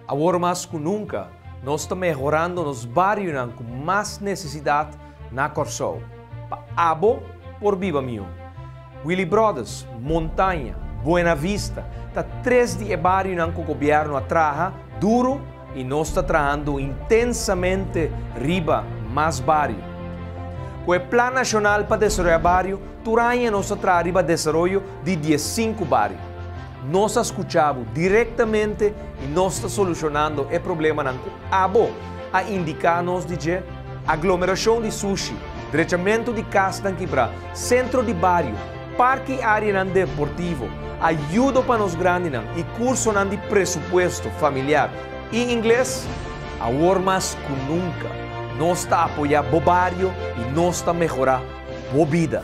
Awor mas ku nunka, nos ta mehorando nos barionan ku mas nesesidat na Kòrsou. Pa abo por biba mihó. Willibrordus, Montaña, Buena Vista ta tres di e barionan ku gobièrnu a traha duru i nos ta trahando intensamente riba mas bario. Ku e Plan Nashonal pa Desaroyá Bario, tur aña nos ta traha riba desaroyo di 15 bario. Nos a skucha bo direktamente i nos ta solushonando e problemanan ku abo a indiká nos di dje, aglomerashon di sushi, drechamentu di kasnan kibrá, sentro di bario, parke i áreanan deportivo, ayudo pa nos grandinan i kursonan di presupuesto familiar i ingles. Awor mas ku nunka, nos ta apoyá bo bario i nos ta mehorá bo bida.